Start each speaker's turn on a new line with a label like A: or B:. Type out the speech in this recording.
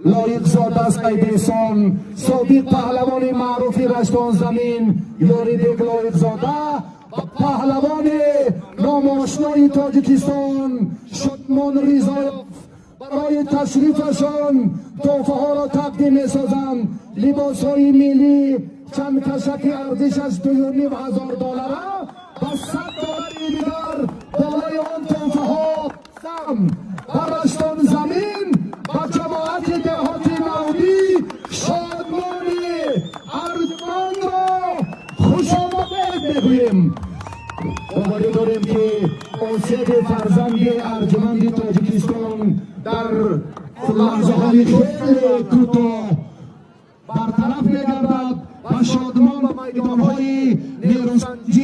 A: Лоиқзода Сайдесон, собиқ паҳлавони маъруфи Раштонзамин Ёрибек Лоиқзода ва паҳлавони номошнои Тоҷикистон Шодмон Ризоев барои ташрифашон тӯҳфаҳоро тақдим месозанд: либосҳои миллӣ, чанд кашаки арзишаш 2500 доллара ва 100 доллари дигар болои он тӯҳфаҳо. Сам ба Раштон замин, ба ҷамоати деҳоти Навдӣ Шодмони арҷмандро хушомадед мегӯем. Боварӣ дорем, ки осеби фарзанди арҷманди Тоҷикистон дар лаҳзаҳои хеле кӯтоҳ бартараф мегардад ва Шодмон ба майдонҳои нерӯсанҷӣ.